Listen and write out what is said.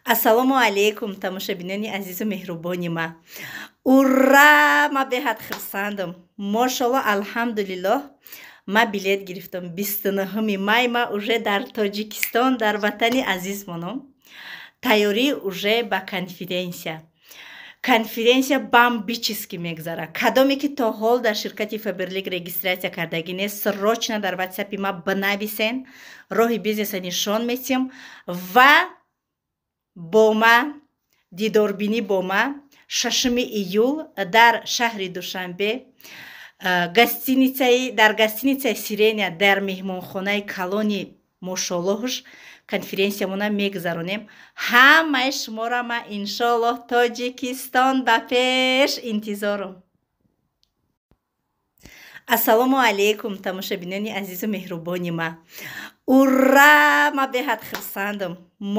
Ассалому алайкум, тамошобинони азизу меҳрубони ма! Ура, ма беҳад хурсандам! Мошалло, алҳамдулиллоҳ, ма билет гирифтам. 29-ми май ма уже дар Тоҷикистон, дар ватани азизмонам. Тайёрӣ уже ба конференсия. Конференсия бомбически мегзара. Кадоме ки то ҳол дар ширкати Фаберлик регистрация кардагӣ нест, срочно дар Ватсапи ма бинависен, роҳи бизнеса нишон метиҳам ва бо ма дидорбинӣ, бо ма 6-уми июл дар шаҳри Душанбе, гостиницаи, дар гостиницаи Сирения, дар меҳмонхонаи калони мошоллоҳш конференсиямона мегузаронем. Ҳамаи шуморо ма иншоаллоҳ, Тоҷикистон ба пеш, интизорум. Ассалому алайкум, тамошобинони азизу меҳрубони ма! Ура, ма беҳад хурсандам!